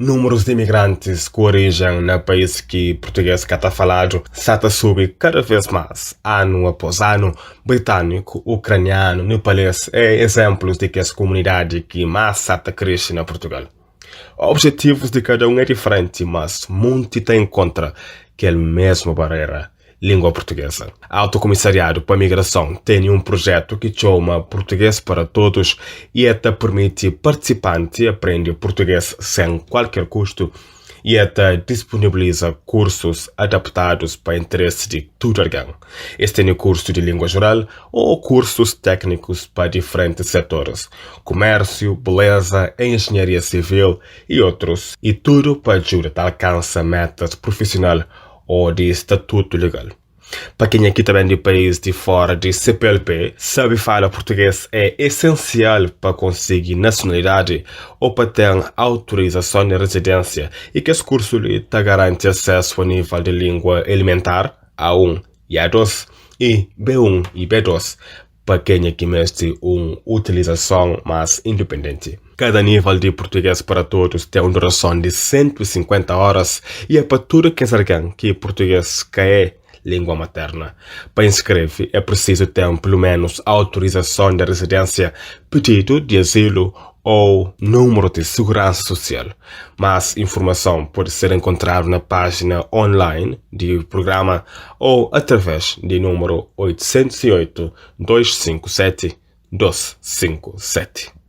Númerus di imigrantis ku orijen na país ki purtugês ka ta faladu sa ta subi kada vês más, anu após anu. Britâniku, ukranianu, nepalês é izénplus di kes kumunidadi ki más sa ta krexe na Purtugal. Objetivus di kada un é diferenti, mas munti ta inkontra kel mesmu barera, língua purtugesa. Altu Komisariadu pa Migrason tene un prujetu ki txoma Português para Todos i e ta permiti partisipanti aprende purtugês sen kualker kustu i e ta disponibiliza kursus adaptadus pa interesi di tudu algen. Es tene kursu di língua jeral ô kursus téknikus pa diferentis setoris, kumérsiu, beleza, enjenharia sivil i otrus, i tudu pa djuda ta alkansa metas prufisional ô di statutu legal. Pa kenha ki ta ben di país di fora di CPLP, sabe fala purtugês é esensial pa konsigi nasionalidadi ô pa ten autorizason di rezidénsia i kes kursu li ta garanti asesu a nível di língua elementar, A1 i A2, i B1 i B2, pa kenha ki meste un utilizason más indipendenti. Kada nível di Português para Todos ten un durason di 150 óras i é pa tudu kes algen ki purtugês ka é língua materna. Pa inskreve é prisizu ten pelu ménus autorizason di rezidénsia, pididu di azilu ô númeru di siguransa susial. Más informason pode ser enkontradu na pájina online di prugrama ô através di númeru 808 257 257.